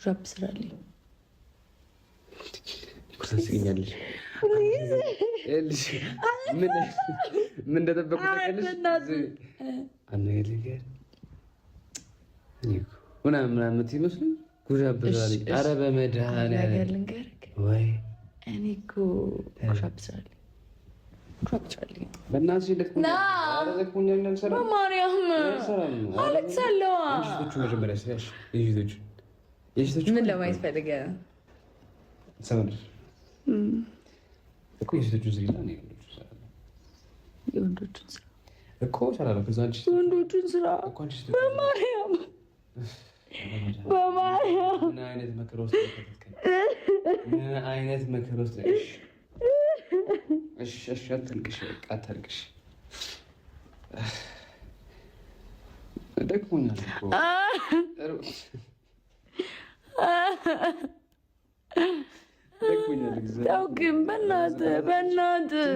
Push-up ስራልኝ። ታስቂኛለሽ። ምን እንደጠበቁ ታውቂያለሽ? አንድ ነገር ልንገርሽ ምናምን ምናምን የምትይ መስሎኝ push-up ስራልኝ። ኧረ በመድኃኒዓለም ልንገርህ ወይ እኔ እኮ push-up ስራልኝ፣ push-up ስራልኝ። በእናትሽ ደክሞኛል። በማርያም አለቅሳለሁ። መጀመሪያ ስሪያሽ የሴቶቹ ምን ለማየት ፈልገህ ነው? እኮ የሴቶቹን ስሪና የወንዶቹን ስራ እኮ እሰራለሁ። ከዛ አንቺ የወንዶቹን ስራ በማርያም በማርያም ምን አይነት መከራ ውስጥ ነው? ምን አይነት መከራ ውስጥ ነው? እሺ እሺ፣ አታልቅሽ፣ በቃ አታልቅሽ። ደክሞኛል እኮ። ተው ግን በእናትህ በእናትህ።